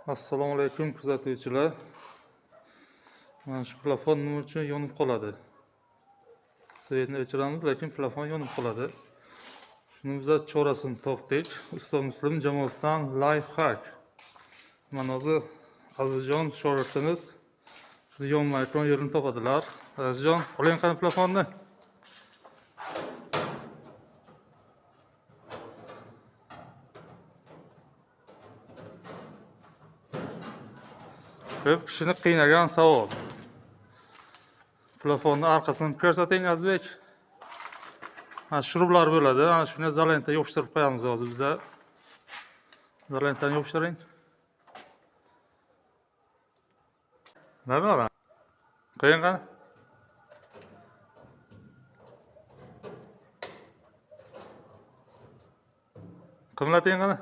Assalomu alaykum kuzatuvchilar. Mana shu plafon nima uchun yonib qoladi? Svetni o'chiramiz, lekin plafon yonib qoladi. Shuni biz chorasini topdik. Usta Muslim jamoasidan life hack. Mana hozir Azizjon shogirdimiz shuni yonmayotgan yerini topadilar. Azizjon, oling qani plafonni. Ko'p kishini qiynagan savol. Plafonni orqasini ko'rsating, Azizbek. Mana shuruplar bo'ladi. Ana shuni izolenta yopishtirib qo'yamiz hozir biza. Izolentani yopishtiring. Nima bor? Qo'ying qani. Qimlating qani.